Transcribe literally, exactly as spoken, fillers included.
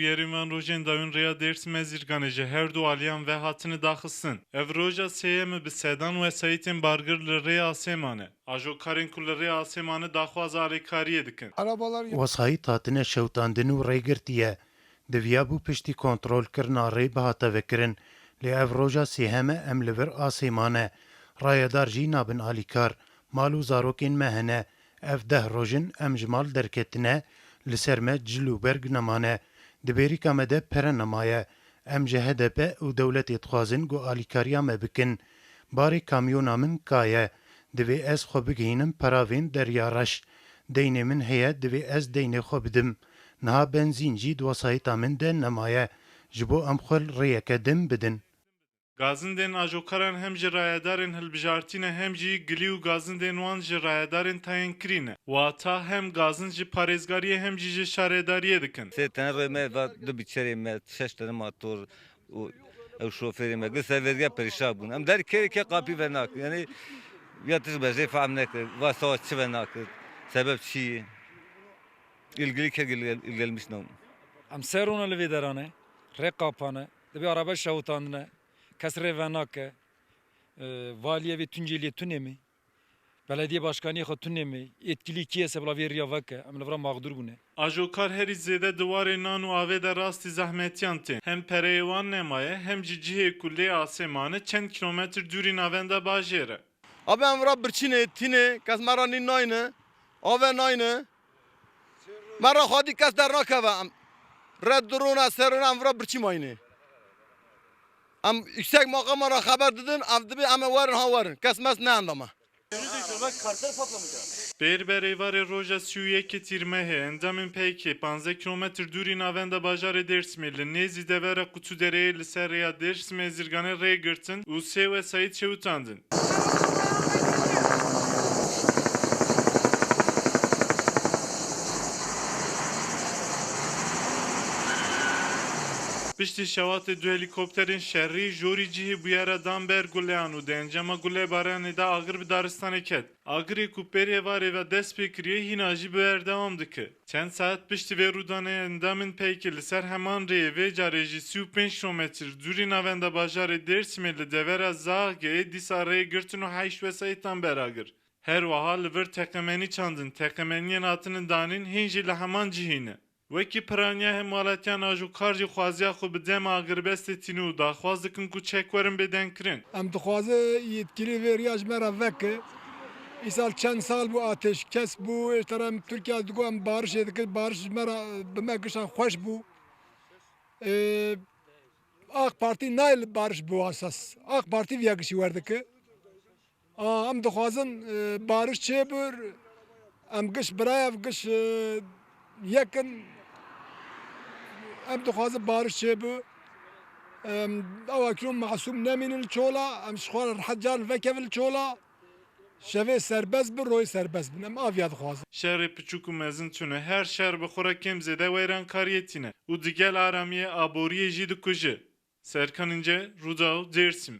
Bûyerên van rojên dawîn rêya Dêrsimê Zîrganê ji her du aliyan ve hatine daxistin. Ev roja sêyem e bi sedan wesayîtên bargir li rêya asê mane. Ajokarên ku li rêya asê mane daxwaza alîkariyê dikin. Arabalar Wesayît hatine şewitandin û rê girtiye. Diviyabû piştî kontrolkirina rê bihata vekirin, lê ev roja sêhem e em li vir asê mane. Rayedar jî nabin alîkar. Mal û zarokên me hene. Ev deh roj in em ji mal derketine, li ser me cil û berg nemane. Di bêrîka me de pere nemaye. Em ji H D P û dewletê dixwazin ku alîkariya me bikin. Barê kamyona min ka ye. Divê ez xwe bigihînim peravên Derya Reş. Deynê min heye, divê ez deynê xwe bidim. Niha benzîn jî di wesayîta min de nemaye. Ji bo em xwe rêyeke din bidin. Gazindên ajokaran hem ji rayedarên hilbijartî ne hem jî gilî û gazindên wan ji rayedarên tayînkirî ne. Wata hem gazind ji parêzgariyê hem jî ji şaredariyê dikin. Sê tene rê me va du biçerê me, şeş tene motor û ew şofêrê me. Gil ser vêrge perîşan bûn. Em der kê kê qapî ve nakin. Yani ya tişt be jê fehm nekir. Va sawa çi ve nakir. Sebep çi ye? İlgili kek ilgel-, ilgilenmiş nam. Em ser rûne li vê derane. Rê qapane. Dibê araba şewitandine. Kes rê venake. E, valiyê vê Tunceli'ye tunê mi? Belediye başkaniyê xwe tunê mi? Yetkilî kî ye se bila vê riya veke? Em li vira mağdur bûne. Ajokar herî zêde di warê nan û avê de rastî zehmetiyan tên. Hem pereyê wan nemaye, hem jî cihê ku lê asê mane çend kilometr dûrî navenda bajêr e. Abi em vira birçînê, tînê, kes me ra nîn nayne, ave nayne. Me ra xwedî kes dernakeve em. Red dirûne, serûne em vira birçî mayînê. Em yüksek makama ra xeber didin, ev dibê em ê werin ha werin. Kes mes neendame. Bêr ber êvarê roja sî û yekê Tîrmehê endamên P Y K panzdeh kilometr dûrî navenda bajarê Dêrsimê li nêzî devera Qutûdereyê li ser rêya Dêrsimê Zîrganê rê girtin û sê wesayît şewitandin. Piştî şewatê du helîkopterên şerî, jorî cihê bûyera dan ber guleyan û di encama gulebaranê de agir bi daristanê ket. Agirê ku pêrê êvarê ve dest pê kiriye, hîna jî bi berdewam dike. Çend saet piştî vê rûdanê endamên P Y K li ser heman rêyê, vê carê jî sî û pênc kilometr dûrî navenda bajarê Dêrsimê li devera Zaxgeyê dîsa rê girtin û heşt wesayîtan beragir. Her wiha li vir teqemenî çandin, teqemeniyên hatine danîn hîn jî li heman cihî ne. Wekî piraniya hemwelatiyan, ajokarî xwaziya xwe bi dema agirbestê tîne û daxwaz dikin ku çek werin bêdenkirin. Em dixwazin yetkilî vê riya ji me re veke. Îsal çend sal bû ateşkes bû, êştera em Tirkiye digot em barişê dikin, bariş ji me re, bi me gişan xweş bû. Ê, AK Partî nayê li bariş biwasas. AK Partî viya gişî werdike. A, em dixwazin, e, bariş çêbir, em giş birayê, ev giş, e, yek in. Em dixwazin bariş çêbi. Em, ew akî masûm nemînin li çola, em ji xwe re rehet carin vekevin li çola. Şevê serbest bi, royê serbest bin. Em aviya dixwazin. Şerê piçûk û mezin tune. Her şer bi xwe re kêm zêde weyrankariyê tîne û digel aramiyê aboriyê jî dikuje. Serkan İnce, Rûdaw, Dêrsim.